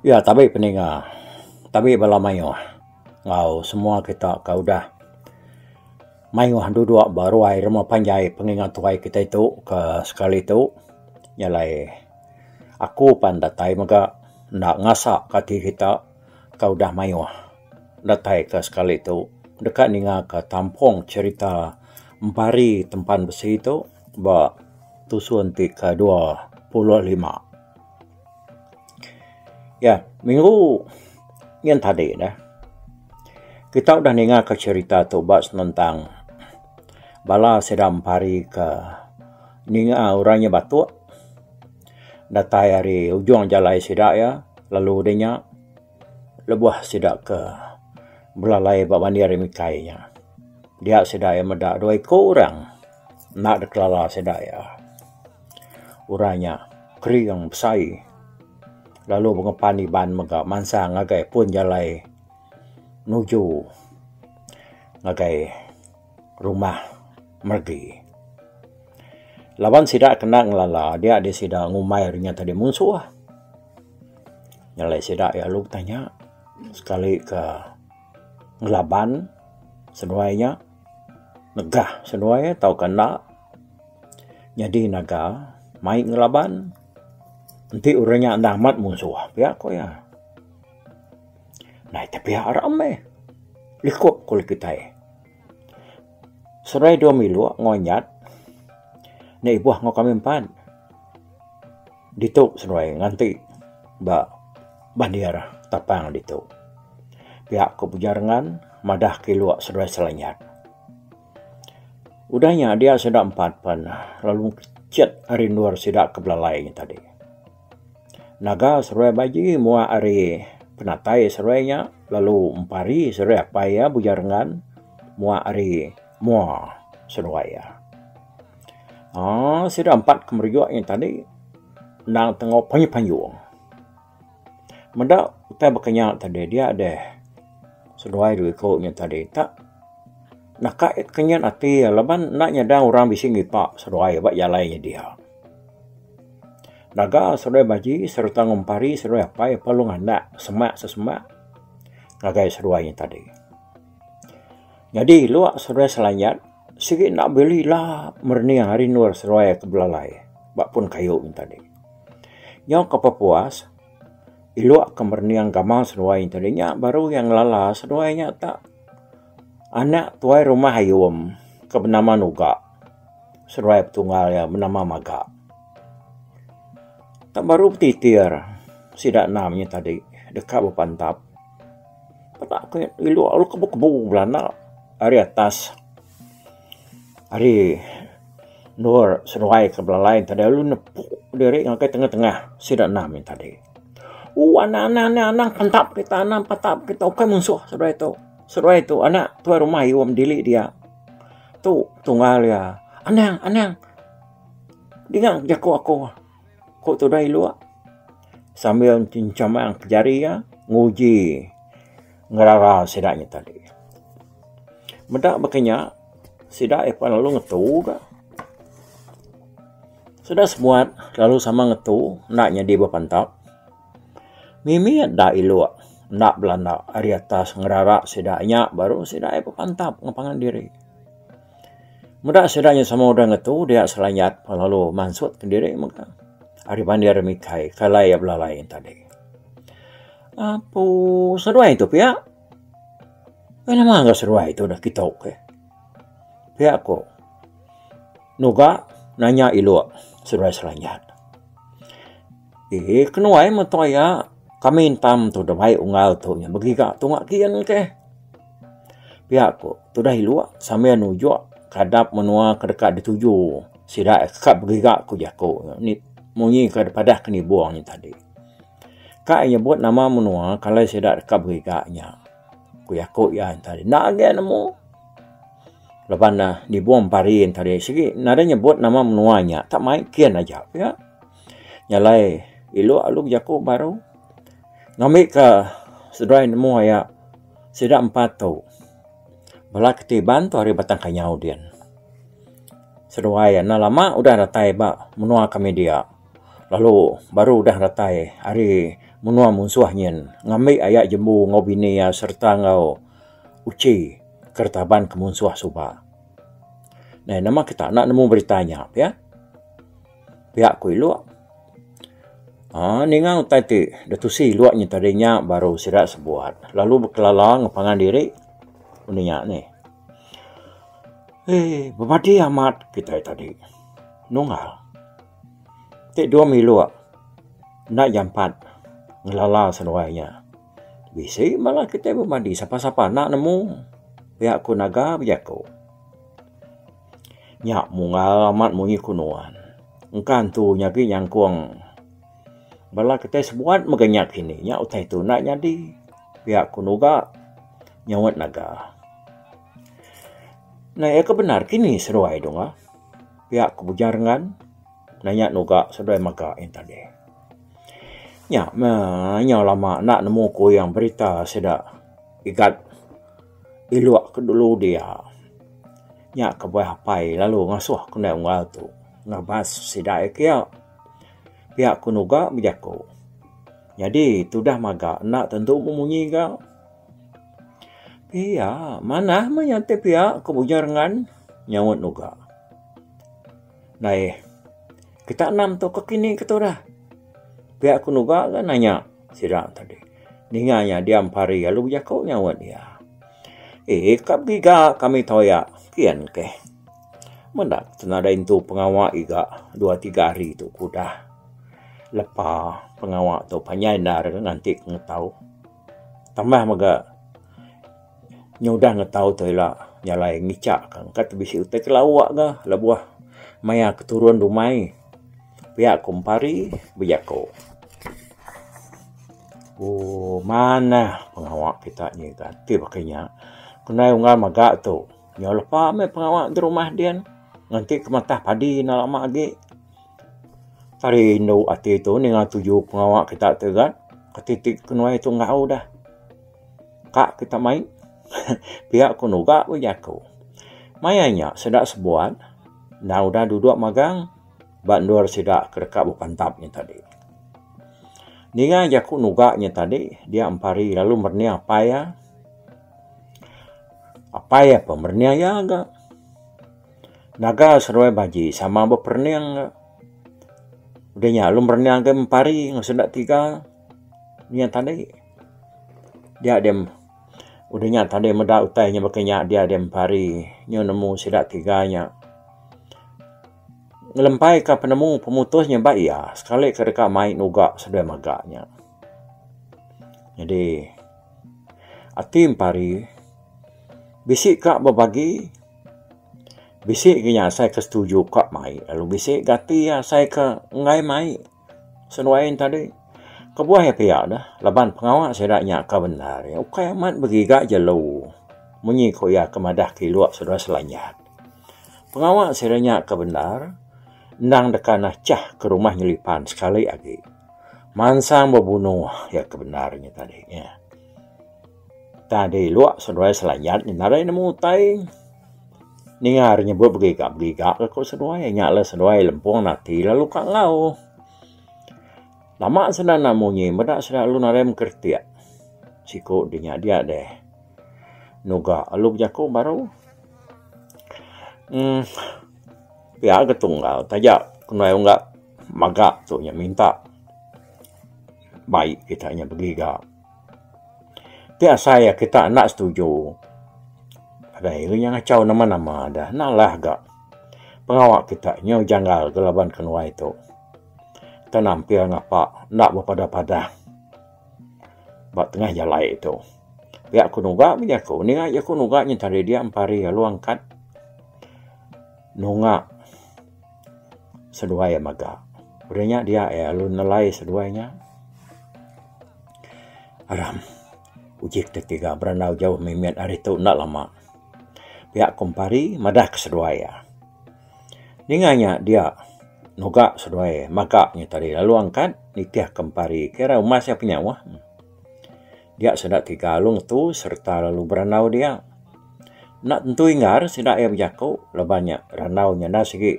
Iya tabi peninga, tabi bala mayuh enggau semua kita ke udah mayuh duduk ba ruai rumah panjai pengingat tuai kitai tu ke sekali tu. Nya alai aku pan datai mega enda ngasa ka ati kita ke udah mayuh datai ke sekali tu deka ninga ka tampung cherita Empari Tempan Besi tu ba tusun ti ke 25. Ya, minggu nyin tadi neh kita udah ninga ka cherita tu ba senentang bala sida Empari ke ninga orang nya batuk datai ari ujung jalai sida iya lalu udah nya lebuh sida ke belalai ba bandir mikai nya dia sida iya meda dua iku orang enda dikelala sida iya. Orang nya kering besai lalu bengepan Iban mega mansang ngagai pun jalai nuju ngagai rumah meregi. Laban sida kena ngelala dia deh sida ngumbai orang nya tadi munsuh. Nyalai sida iya lalu betanya sekali ke ngelaban seduai nya negah seduai tauka enda nyadi naga mai ngelaban enti orang nya enda amat munsuh pia ku iya. Nai te pia ram meh likup ku kitai. Serai dua miluk enggau anyat enda ibuh enggau kami empat. Ditu seduai nganti ba bandir tapang ditu. Pia ku Bujang Rengan madah ke iluk seduai Selanyat. Udah nya dia sida empat pen lalu ngechet ari endur sida ke belalai nya tadi. Naga seduai baji muak ari penatai seduai nya lalu empari seduai apai iya Bujang Rengan muak ari mua seduai iya. Aaa sida empat ke meriuk nya tadi endang tengok panjung panjung. Meda utai baka nya tadi dia deh seduai dua iku nya tadi tak naka kenyit ati laban enda nyadang orang bisi ngipa seduai ba jalai nya dia. Naga seduai baji sereta ngempari seduai apai perlu nganak semak sesemak ngagai seduai nya tadi. Nyadi lok seduai Selanyat sigi enda beli la merening ari endur seduai ke belalai ba pun kayu nya tadi. Nyau ke pepuas ilok ke merening gamal seduai nya tadi nya baru iya ngelala seduai nya tak anak tuai rumah ayum ke benama Nuga seduai petunggal iya benama Maga. Tak baru betitir sida enam nya tadi deka bepantap. Peda ku ilok lalu kebu kebu belanda ari atas ari endur seduai ke belalai tadi lalu nepu diri ngagai tengah tengah sida enam nya tadi. Ooh anang anang anang anang pantap kita anang pantap kita ukai munsuh seduai tu. Seduai tu anak tuai rumah iuh dili dia. Tu tunggal iya anang anang dinga jaku aku. Ku tudah iluk sambil enchamang ke jari iya nguji ngerara sida nya tadi. Meda baka nya sida iya pan lalu ngetu ga. Sida sebuat lalu sama ngetu enda nyadi bepantap. Mimit da iluk enda belanda ari atas ngerara sida nya baru sida iya bepantap ngan pangan diri. Meda sida nya sama udah ngetu dia Selanyat lalu mansut kediri mega ari bandir mikai ke alai iya belalai tadi. Apu seduai tu pia. Ai nama enggau seduai tu dah kitu ke. Pia ku Nuga nanya iluk seduai Selanyat. Eee kenuai meto iya kami entam tu deh unggal tu nya begiga tunga kin keh. Pia ku tudah iluk sambil nujuk kadap menua ke deka dituju sida ka begiga ku jaku munyi ke dipadah ke nibung nya tadi. Ka iya nyebut nama menua kalai sida deka begiga nya ku jaku iya tadi enda agi nemu laban ne nibung pari tadi sigi nadai nyebut nama menua nya tak mai kin aja pia. Nya alai iluk lalu bejaku baru ngambika seduai nemu aya. Sida empat tu bala ke Iban tu ari Batang Kanyau din. Seduai enda lama udah datai ba menua kami dia lalu baru udah datai ari. menua munsuh nyin ngambi aya jembu enggau bini iya sereta enggau uchi ke retaban ke munsuh suba. Neh nama kita enda nemu berita nya pia. Pia ku Iluk. Aaa ninga utai ti ditusi Iluk nyin tadi nya baru sida sebuat lalu bekelala enggau pangan diri undi nya nih. Eii bebadi amat kitai tadi nunggal. Ti dua miluk enda jampat ngelala seduai nya. Bisi bala kitai bebadi sapa-sapa enda nemu pia ku Naga bejaku. Nya munggal amat munyi ku nuan. Engka antu nya agi nyangkung bala kitai sebuat mega nya kini nya utai tu enda nyadi pia ku Nuga nyaut Naga. Nai ke bendar kini seduai tu ngah. Pia ku Bujang Rengan nanya nuga seduai mega yen tadi. Nya meh nyau lama enda nemu ku yang berita sida igat ilok ke dulu dia. Nya kebuah apai lalu ngasuh ku indai unggal tu ngabas sida iya kiya. Pia ku nuga bejaku. Nyadi tudah mega enda tentu bemunyi ga. Pia, manah meh nya ti pia ku Bujang Rengan nyaut nuga. Dai, kita enam tu ke kini ke tudah. Pia ku nuga ga nanya sida tadi. Ninga nya diam pari lalu bejaku nyaut iya. Eii ka begiga kami toya kian keh. Meda nadai entu pengawa iga dua tiga hari tu ku udah. Lepa pengawa tu panjai endar nganti ke ngetau. Tambah mega nyudah ngetau tu ila jalai ngicha ka engka ti bisi utai ke lawa ga lebuh maya ke turun dumai pia ku empari bejaku. Ooh manah pengawa kita nyiga ti baka nya kendai unggal mega tu nyau lepa meh pengawa da rumah din nganti ke matah padi enda lama agi. Ari indu ati tu ninga tuju pengawa kita ti ga kati ti kenuai tu enggau dah. Ka kita mai pia ku nuga ku jaku. Maya nya sida sebuat enda udah duduk magang ba endur sida ke deka bepantap nya tadi. Ninga jaku nuga nya tadi dia empari lalu merening apai iya. Apai iya pun merening iya ga. Naga seduai baji sama beperening ga. Udah nya lalu merening agi empari enggau sida tiga nya tadi. Dia deh udah nya tadi meda utai nya baka nya dia deh empari nyu nemu sida tiga nya ngelempai ka penemu pemutus nya ba iya sekali ka deka mai nuga seduai mega nya. Nyadi ati empari bisi ka bebagi. Bisi ga nya asai ke setuju ka mai lalu bisi ga ati iya asai ke enggai mai seduai ne tadi. Kebuah iya pia deh laban pengawa sida nya ke bendar iya ukai amat begiga jelu munyi ku iya ke madah ke ilok seduai selanjat. Pengawa sida nya ke bendar endang deka nachah ke rumah nyelipan sekali agi mansang bebunuh iya ke bendar nya tadi. Tang deh ilok seduai selanjat nadai nemu utai. Ninga ari nyebut begiga begiga ke ku seduai nya le seduai lempung ati lalu ka enggau. Lama sida enda munyi meda sida lalu nadai mengkeritik siku di nya dia deh nuga lalu bejaku baru uhh pia ga tunggal taja kenai ungga maga tu nya minta bai kita nya begiga. Ti asai iya kita enda setuju adai inya ngachau nama nama da enda alah ga pengawa kita nyau janggal ga laban kenuai tu. Kita nampil ngapa enda bepadah padah ba tengah jalai tu. Pia ku nuga mih jaku ninga jaku nuga nyin tadi dia empari lalu angkat nunga seduai mega. Udah nya dia iya lalu nelai seduai nya. Aram, uji ke tiga berandau jauh mimit ari tu enda lama. Pia ku Empari madah ke seduai iya. Ninga nya dia nuga seduai maga nya tadi lalu angkat nitih ke Empari kira umas iya penyauh. Dia sida tiga lalu ngetu sereta lalu berandau dia. Enda tentu inggar sida iya bejaku laban nya randau nya enda sigi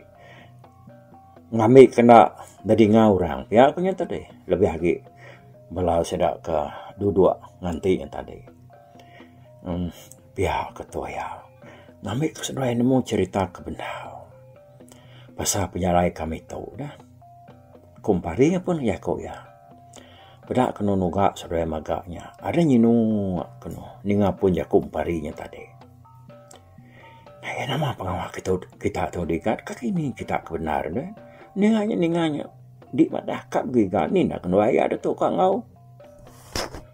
ngambi kena nedinga orang pia ku nya tadi lebih agi. Bala sida ke duduk nganti nya tadi. Em pia ketua iya ngambi ke seduai nemu cherita ke bendar pasal pejalai kami tu dah. Ku Empari pun jaku iya. Peda kenu nuga seduai mega nya ada nyinu kenu ninga pun jaku Empari nya tadi. Ai nama pengawa kitu kita tu digat ka kini kita ke bendar deh. Ninga nya ninga nya di madah ka begiga ni enda kenu aya ditu ka enggau.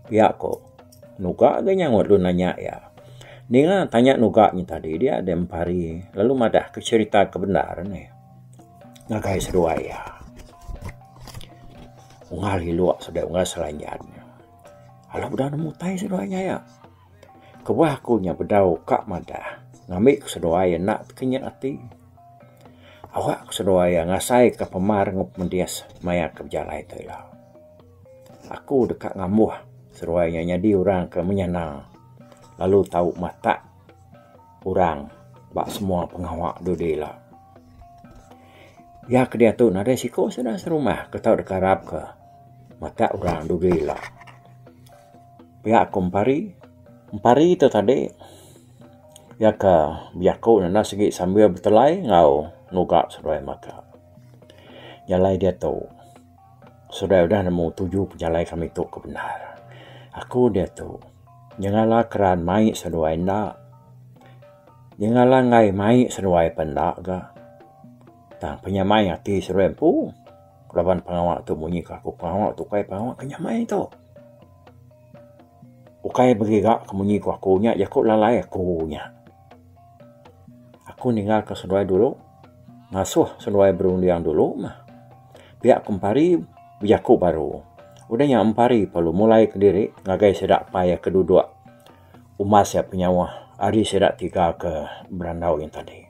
Pia ko nuga ga nyaut lalu nanya iya. Ninga tanya nuga nya tadi dia deh Empari lalu madah ke cherita ke bendar nih. Ngagai seduai iya. Unggal ilok seduai unggal selanjan. Alah udah nemu utai seduai nya iya. Kebuah aku nya bedau ka madah ngambi ke seduai iya enda tekenyit ati. Awak ke seduai iya ngasai ka pemar enggau pemedis maya ke bejalai tu ila. Aku deka ngambuh seduai nya nyadi orang ke menyana lalu tau matak orang ba semua pengawa dudi ila. Iya ke diatu nadai siku sida serumah ke tau dikarap ke matak orang dudi ila. Pia ku Empari, Empari tu tadi iya ke bejaku ne sigi sambil betelai enggau nuga seduai mega. Jalai diatu seduai udah nemu tuju pejalai kami tu ke bendar. Aku diatu nyengala keran mai seduai enda. Nyengala enggai mai seduai pa enda ga. Tang penyamai ati seduai empu laban pengawa tu munyi ka aku pengawa tu ukai pengawa ke nyamai tu. Ukai begiga ke munyi ku aku nya jaku lalai aku nya. Aku ninggal ka seduai dulu ngasuh seduai berunding dulu mah. Pia ku Empari bejaku baru. Udah nya Empari perlu mulai kediri ngagai sida apai ke duduk umas iya penyauh ari sida tiga ke berandau nya tadi.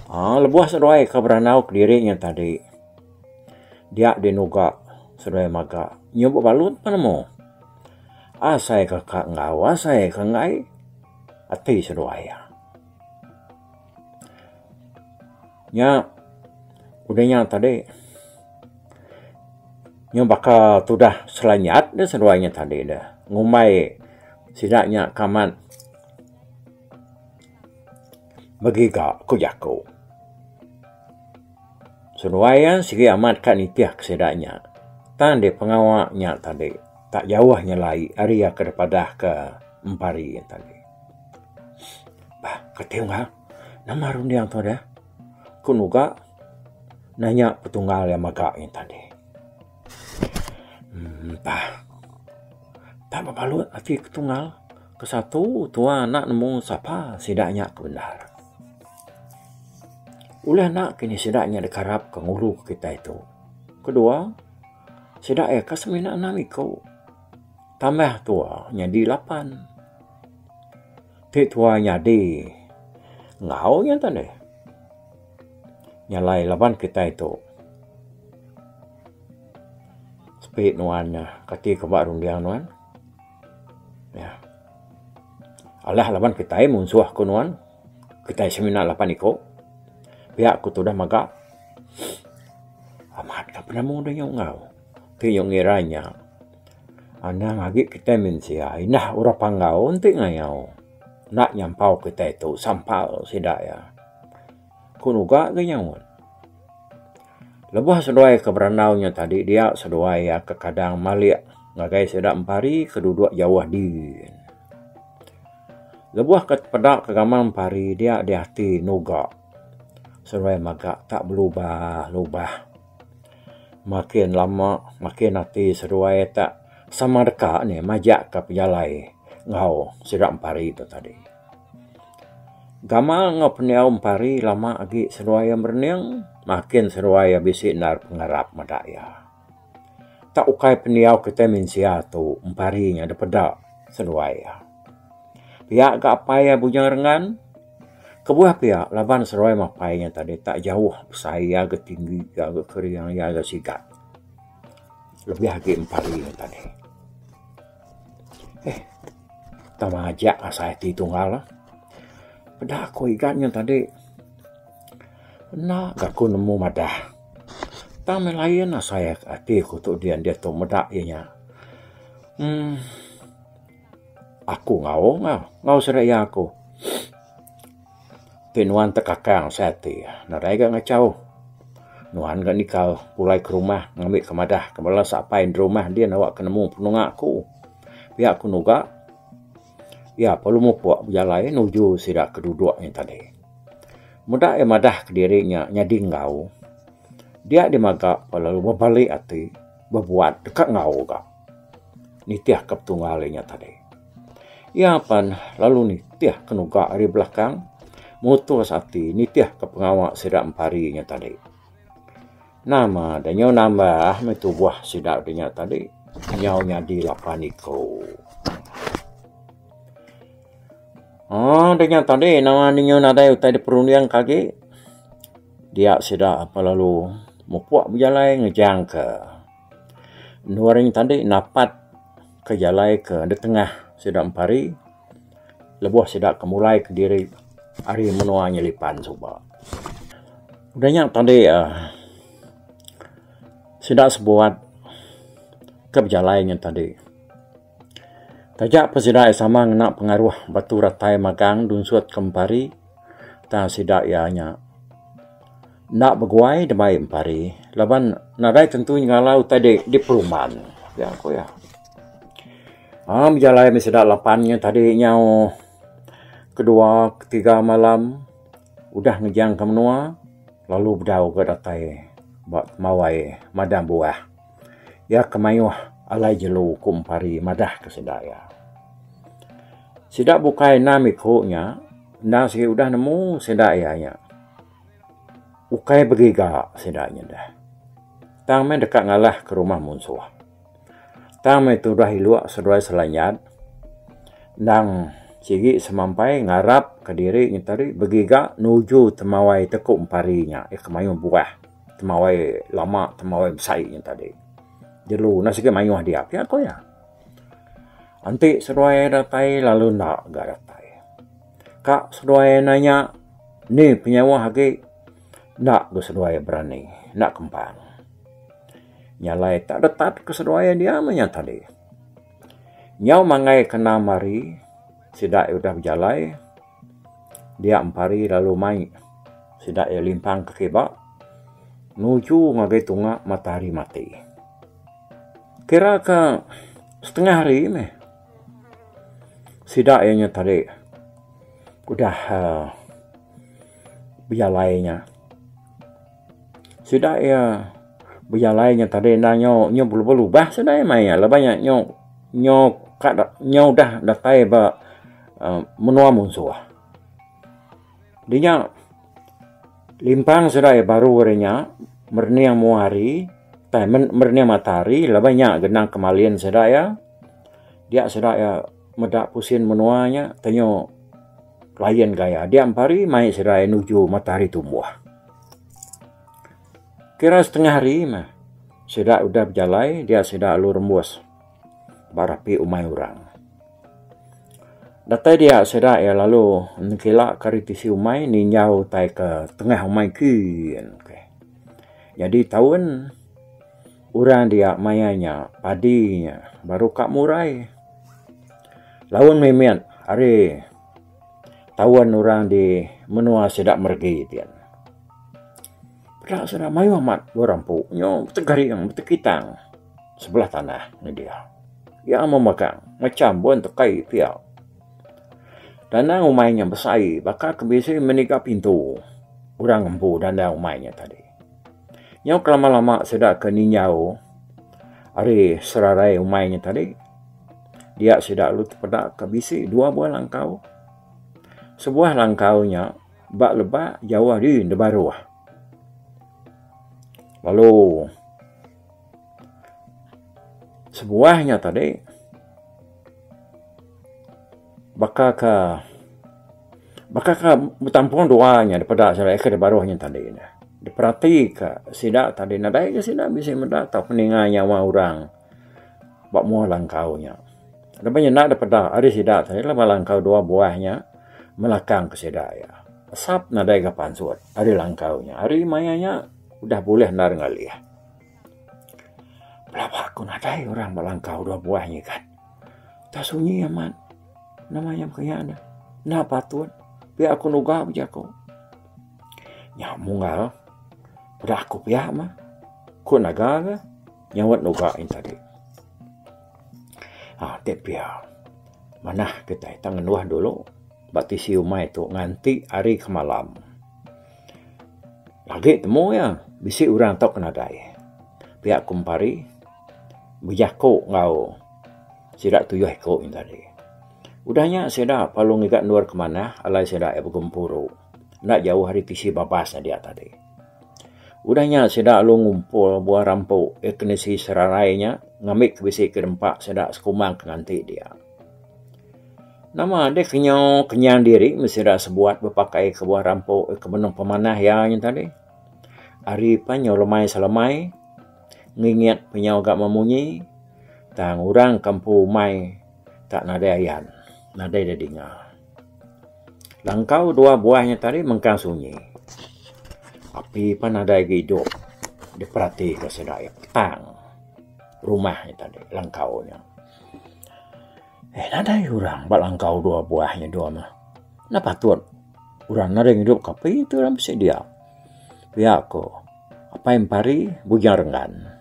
Aaa lebuh seduai ke berandau kediri nya tadi dia dinuga seduai mega nyebut balut penemu. Asai ka ka enggau asai ka enggai ati seduai iya. Nya udah nya tadi nyau baka tudah selanyat deh seduai nya tadi deh ngumbai sida nya ke amat begiga ku jaku. Seduai iya sigi amat ka nitih ke sida nya. Tang deh pengawa nya tadi tak jauh nyelai ari iya ke dipadah ke Empari nya tadi. Bah kati unggal nama runding tu deh ku nuga nanya petunggal iya mega nya tadi. Emm bah tak bebalut ati petunggal kesatu tua enda nemu sapa sida nya ke bendar. Ulih enda kini sida nya dikarap ke ngulu kitai tu. Kedua sida iya ka semina enam iku. Tambah tua nyadi lapan. Ti tua nyadi enggau nya tadi. Nya alai laban kitai tu sepi nuan nya kati ke ba runding nuan. Nya. Alah laban kitai munsuh ku nuan kitai semina lapan iku pia ku tudah mega amat ka penemu deh nya enggau. Ti nya ngira nya. Anang agi kitai mensia indah orang panggau enti ngayau enda nyampau kitai tu sampal sida iya. Ku nuga ga nyaut. Lebuh seduai ke berandau nya tadi dia seduai iya kekadang malik ngagai sida empari ke duduk jauh din. Lebuh ke tepeda ke gamal empari dia dih ati nuga seduai mega tak belubah lubah. Makin lama makin ati seduai tak sama deka nih majak ka pejalai enggau sida empari tu tadi. Gamal enggau pendiau empari lama agi seduai iya merening makin seduai iya bisi endar pengarap meda iya. Tak ukai pendiau kitai mensia tu empari nya dipeda seduai iya. Pia ga apai iya Bujang Rengan. Kebuah pia laban seduai mapai nya tadi tak jauh besai iya ga tinggi iya ga kering iya ga sigat. Lebih agi empari nya tadi. Eh tang majak asai ati tunggal. Peda aku igat nya tadi enda ga aku nemu madah. Tang meh lain asai ati ku tu dian diatu meda iya nya. Uhh aku ngaung ah enggau sida iya aku. Ti nuan tekakang asai ati nadai ga ngachau. Nuan ga nikal pulai ke rumah ngambi ke madah ke bala sapai di rumah din awak ke nemu penunga aku. Pia ku nuga iya perlu mupuk bejalai nuju sida ke duduk nya tadi. Meda iya madah kediri nya nyadi enggau dia dimaga lalu bebali ati bebuat deka enggau ga. Nitih ke petunggal iya nya tadi. Iya pan lalu nitih ke nuga ari belakang mutus ati nitih ke pengawa sida empari nya tadi. Nama da nyau nambah meh tubuh sida da nya tadi nyau nyadi lapan iku. Aaa da nya tadi nama ne nyau nadai utai da perunding ke agi dia sida lalu mupuk bejalai ngejang ke. Endur nya tadi napat ke jalai ke ditengah sida empari lebuh sida ke mulai kediri ari menua Nyelipan suba. Udah nya tadi uhh sida sebuat ke bejalai nya tadi. Taja pun sida sama ngena pengaruh batu ratai magang dunsut ke empari tang sida iya nya. Enda beguai dibai empari laban nadai tentu nyengala utai di diperumban pia ku iya. Aaa bejalai meh sida lapan nya tadi nyau kedua ketiga malam udah ngejang ka menua lalu bedau ga datai ba temawai madang buah. Iya ke mayuh alai jelu ku empari madah ka sida iya. Sida bukai enam iku nya endang sigi udah nemu sida iya nya. Ukai begiga sida nya deh. Tang meh deka ngalah ke rumah munsuh. Tang meh tudah iluk seduai Selanjat endang sigi semampai ngarap ke diri nya tadi begiga nuju temawai teku empari nya ke mayuh buah temawai lama temawai besai nya tadi. Jelu ne sigi mayuh dia pia ku iya. Enti seduai datai lalu enda ga datai. Ka seduai nanya ni penyauh agi enda ga seduai berani enda kempang. Nya alai tak retat ke seduai dia meh nya tadi. Nyau manggai ke enam hari sida iya udah bejalai dia empari lalu mai sida iya limpang ke kiba nuju ngagai tunga matahari mati. Kira ka setengah hari meh. Sida iya nya tadi udah uhh bejalai nya. Sida iya bejalai nya tadi enda nyu nyu belubah lubah sida iya mai laban iya nyu nyu ka nyu udah datai ba uhh menua munsuh. Dinya limpang sida iya baru ari nya merening mua hari tai merening matahari laban nya genang kemalin sida iya. Dia sida iya meda pusin menua nya tenyo lain gaya. Dia empari mai sida iya nuju matahari tumbuh. Kira setengah hari meh sida udah bejalai dia sida lalu rembus ba rapi umai orang. Datai dia sida iya lalu nengkila ke ari tisi umai ninjau utai ke tengah umai kin. Nyadi taun. Orang dia maya nya padi nya baru ka murai. Laun mimit ari taun orang di menua sida meregi ti. Peda sida mayuh amat orang empu nyu betegaring betekitang sebelah tanah ne dia. Iya memegang macam bun tekai pia. Dandang umai nya besai baka ke bisi meniga pintu orang empu dandang umai nya tadi. Nyau kelama-lama sida ke ninjau ari serarai umai nya tadi dia sida lalu tepeda ke bisi dua buah langkau. Sebuah langkau nya ba lebak jauh agi da baruh lalu sebuah nya tadi baka ka baka ka betampung dua nya daripada sida ke baruh nya tadi ne. Diperati ka sida tadi nadai ga sida bisi meda tauka ninga nyawa orang ba mua langkau nya. Laban nya enda dipeda ari sida tadi laban langkau dua buah nya melakang ke sida iya. Asap nadai ga pansut ari langkau nya. Ari maya nya udah bulih endar ngalih. Pelaba aku nadai orang ba langkau dua buah nyigat. Tak sunyi amat. Nama nya baka nya neh. Enda patut pia aku nuga bejaku. Nya munggal peda aku pia mah. Ku naga ga nyaut nuga yen tadi. Haa ti pia manah kitai tang ngenduh dulu ba tisi umai tu nganti hari ke malam. Agi temu iya bisi orang tauka nadai. Pia ku Empari bejaku enggau sida tuyuh iku nya tadi. Udah nya sida perlu ngiga endur ke manah alai sida iya begempuru enda jauh ari tisi babas nya dia tadi. Udah nya sida lalu ngumpul buah rampu iya ke nisi serarai nya ngambi ke bisi ke nempa sida sekumbang ke nganti dia. Nama deh kenyau kenyang diri meh sida sebuat bepakai ke buah rampu ke benung pemanah iya nya tadi. Ari pan nyau lemai selemai ngingit penyau ga memunyi tang orang ke empu umai tak nadai ayan nadai deh dinga. Langkau dua buah nya tadi mengkang sunyi. Api pan nadai agi idup diperatika sida iya petang rumah nya tadi langkau nya. Eh nadai orang ba langkau dua buah nya dua mah. Enda patut orang nadai ngidup ka api ti orang bisi dia. Pia ko Apai Empari Bujang Renggan.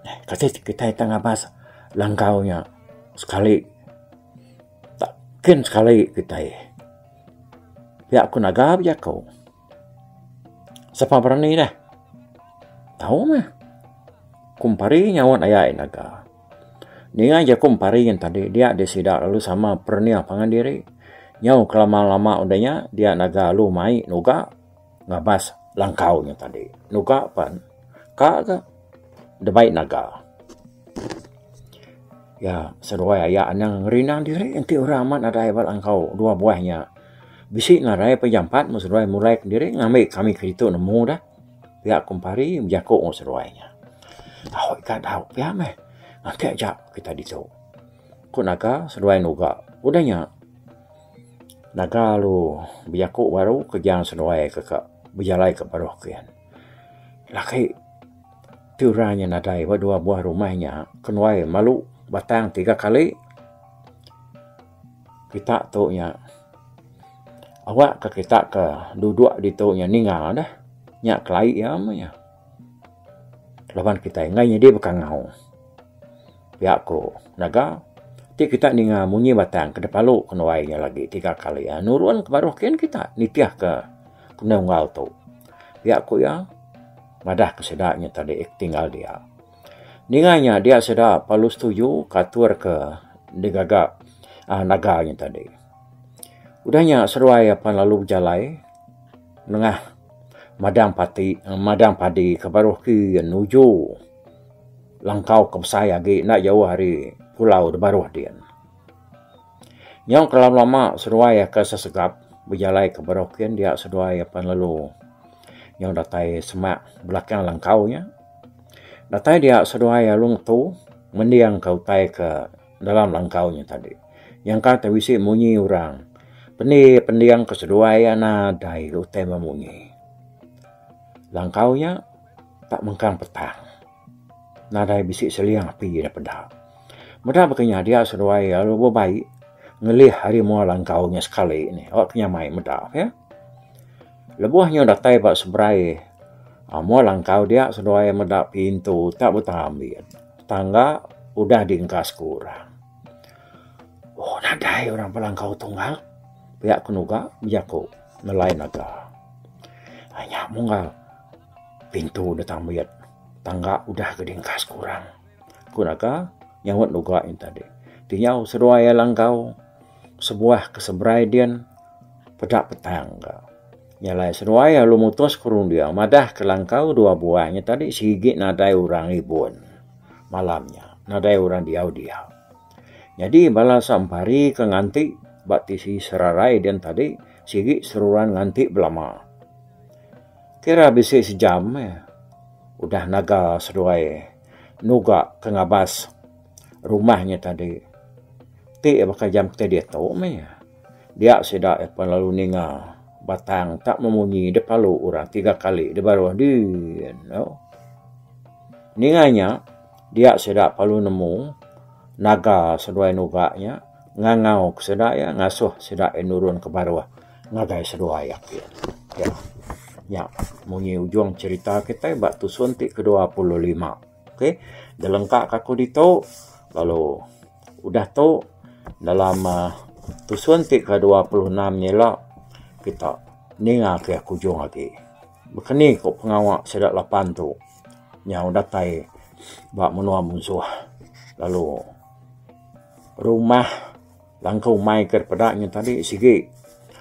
Eh kati kitai tang ngabas langkau nya sekali tak kin sekali kitai. Pia ku naga bejaku. Sapa berani deh. Tau meh. Ku Empari nyaut aya naga. Ninga jaku empari ngan tadi dia deh sida lalu sama perenih pangan diri. Nyau kelama lama udah nya dia naga lalu mai nuga ngabas langkau nya tadi. Nuga pan ka ga debai naga. Ya seduai aya anang ngerindang diri enti orang amat nadai ba langkau dua buah nya. Bisi ngarai pejampat meh seduai mulai kediri ngambi kami ke ditu nemu dah. Pia ku Empari bejaku enggau seduai nya. Tau ika dau pia meh ake aja kita ditu. Ku Naga seduai nuga. Udah nya Naga lalu bejaku baru kejang seduai ke ka bejalai ke baruh kin. Laki ti orang nya nadai ba dua buah rumah nya kenuai malu batang tiga kali kita tu nya. Awak ka kita ke duduk ditu nya ninga deh. Nya kelai iya meh nya. Laban kitai enggai nyadi bekangau. Pia ku naga ti kita ninga munyi batang ke dipalu ke nuai nya lagi tiga kali nurun ke baruh kin kita nitih ke kenu enggau tu. Pia ku iya madah ke sida nya tadi tinggal dia. Ninga nya dia sida perlu setuju ke atur ke digaga uhh naga nya tadi. Udah nya seduai apan lalu bejalai nengah madang pati madang padi ke baruh ke nuju langkau ke besai agi enda jauh ari pulau da baruh din. Nyau ke lama lama seduai ke sesegap bejalai ke baruh kin dia seduai apan lalu nyau datai semak belakang langkau nya. Datai dia seduai lalu ngetu mending ka utai ke dalam langkau nya tadi. Nyangka te bisi munyi orang. Pendi pending ke seduai iya nadai utai memunyi. Langkau nya tak mengkang petang. Nadai bisi seling api da peda. Meda baka nya dia seduai iya lalu bebai ngelih ari mua langkau nya sekali ne awak ke nyamai meda pia. Lebuh nyu datai ba seberai mua langkau dia seduai meda pintu tak betambit. Tangga udah diengkas ku orang. Oh nadai orang belangkau tunggal pia ku nuga bejaku nelai naga. Nya munggal pintu da tambit tangga udah ke diengkas ku orang. Ku naga nyaut nuga nya tadi. Tinyau seduai iya langkau sebuah ke seberai din peda petang ka. Nya alai seduai lalu mutus ke runding madah ke langkau dua buah nya tadi sigi nadai orang ibun malam nya nadai orang diau dia. Nyadi bala sampari ke nganti ba tisi serarai din tadi sigi seruran nganti belama. Kira bisi sejam meh udah naga seduai nuga ke ngabas rumah nya tadi ti baka jam kitai diatu meh. Dia sida iya pan lalu ninga batang tak memunyi da palu orang tiga kali da baruh din. Ninga nya, dia sida perlu nemu naga seduai nuga nya ngangau ke sida iya ngasuh sida iya nurun ke baruh ngagai seduai iya kin. Ya. Nya munyi ujung cherita kitai ba tusun ti ke 25. Okey, dilengka ka aku ditu lalu udah tu dalam uhh tusun ti ke 26 nya ila kita ninga ke aku ujung agi. Baka ni ku pengawa sida lapan tu. Nyau datai ba menua munsuh lalu rumah langkau umai ke peda nya tadi sigi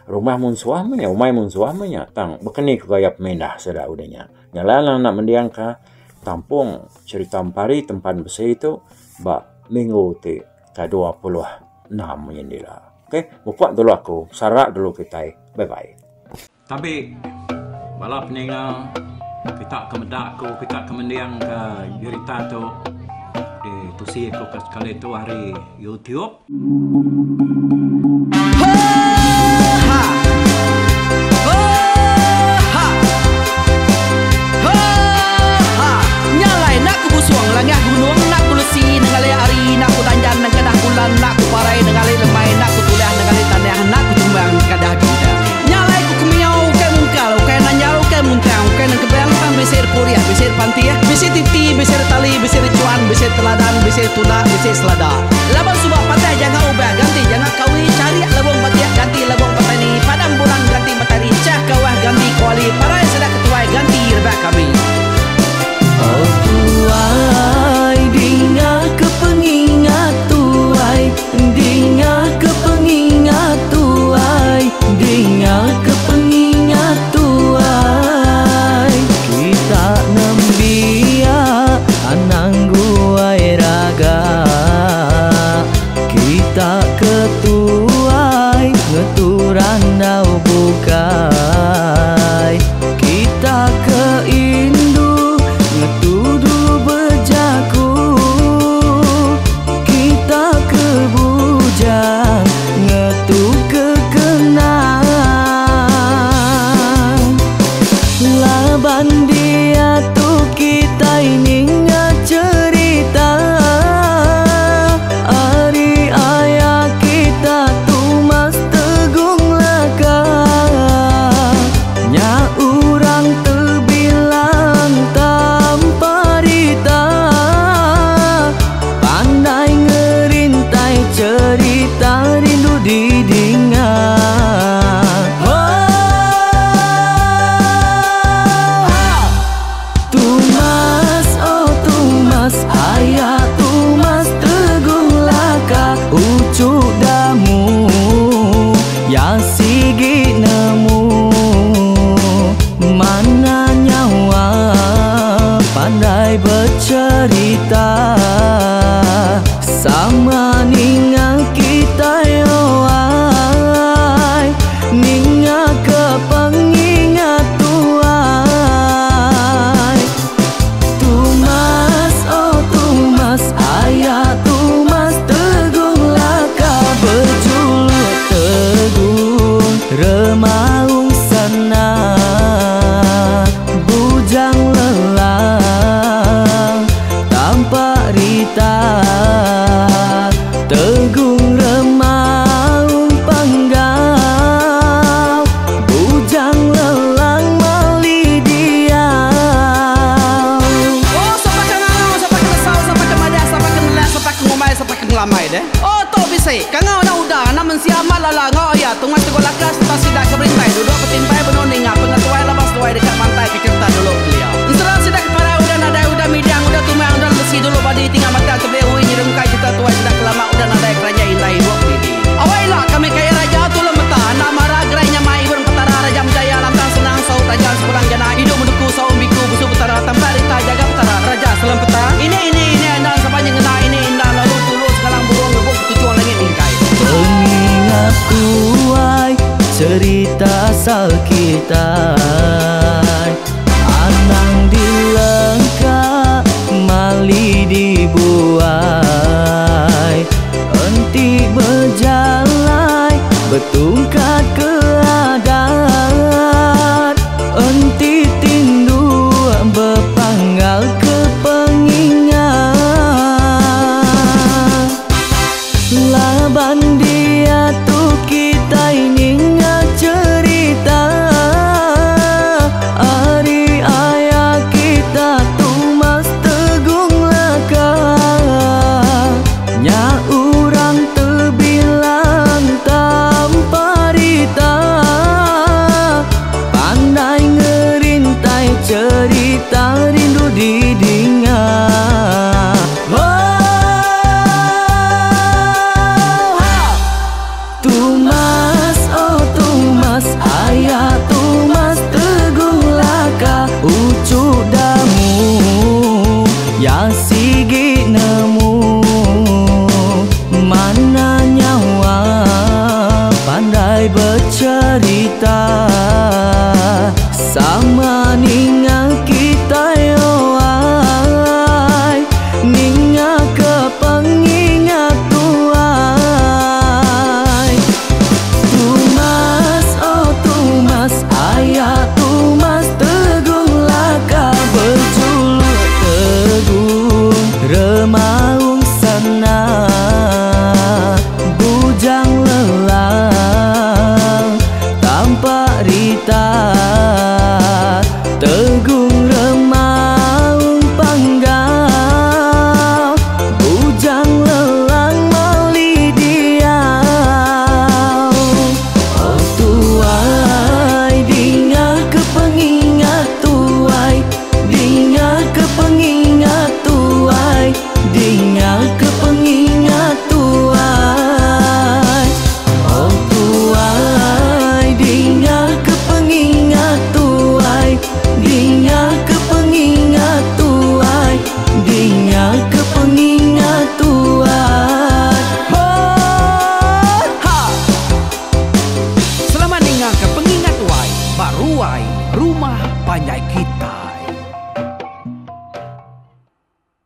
rumah munsuh meh nya umai munsuh meh nya tang baka ni ku gaya pemindah sida udah nya. Nya alai anak mending ka tampung cherita empari tempan besi tu ba minggu ti ka 26 nyin ila. Okay mupuk dulu aku sarak dulu kitai. Bye bye. Tabi bala peninga kita ke meda aku kita ke mending ka jerita tu ditusi aku ke sekali tu ari YouTube. Nya alai ku kemiau ukai mungkal, ukai nanjal, ukai muntang, ukai nengkebang tang bisi repurih, bisi repantih, bisi titi, bisi retali, bisi rechuan, bisi teladan, bisi tunda, bisi selada. Laban suba patah janga ubah ganti janga kawi, charik lebung batik ganti lebung petani, padam bulan ganti matahari, chah kawah ganti kuali, parai sida ketuai ganti rebak kami. Oh tuai dinga ke pengingat tuai Dinga ke pengingat tuai Dinga ke pengingat tuai Kita nembiak anang guai raga Kita ke tuai ngetu randau bukai Kita ke indu ngetu dulu bejaku Kita ke bujang ngetu ke kenang Laban diatu kitai ninga cherita Ari aya kita Tumas Tegung Laka Nya urang tebilang tanpa rita Pandai ngerintai cherita rindu didinga Tumas oh Tumas aya Tumas Tegung Laka uchu damu ya sigi nemu Mana nyawa pandai becherita Sama ninga kitai owai Ninga ke pengingat tuai Tumas oh Tumas aya Tumas Tegung Laka bejuluk Tegung Remaung Sana Bujang Lelang Tampak Rita Tegung Remaung Panggau Bujang Lelang Mali Diau. Oh sapa ke ngangau sapa ke nesau sapa ke madah sapa ke nelak sapa ke ngumbai sapa ke ngelamai deh. Oh tu bisi kangau anak uda anak mensia amat lala enggau aya tungai tegul laka sereta sida ke berintai duduk betimpai benung ninga pengetuai laban seduai deka mantai ke cherita dulu kelia. Ensera sida ke parai udah nadai udah midang udah tumang udah lesi dulu badi tinggal batang tebeli ui nyerungkai cherita tuai sida ke lama udah nadai keranjai indai ibuk didi. Awai ila kami kaya raja tulung meta enda mara gerai nyamai ibun petara raja menjaya lantang senang saut raja sepulang jana idup menuku saum biku busu petara tampak rita jaga petara raja selempeta ini ini ini enda sapa nyengena ini enda lalu tulu sekalang burung ngebuk ketuchung langit mingkai. Pengingat tuai cherita asal kitai Anang dilengka mali dibuai Enti bejalai betungkat ke adat Enti tinduk bepanggal ke pengingat. Ya sigi nemu Mana nyawa pandai becerita Sama ninga kitai oai Ninga ke pengingat tuai Tumas oh tumas aya tumas tegung laka bejuluk tegung remaung sana bujang lelang tampak rita tegung remaung panggau bujang lelang mali diau. Oh tuai dinga ke pengingat tuai dinga ke pengingat tuai dinga ke pengingat tuai. Oh tuai dinga ke pengingat tuai dinga ke pengingat tuai dinga ke pengingat tuai. Ho ha. Selamat ninga ke pengingat tuai ba ruai rumah panjai kita.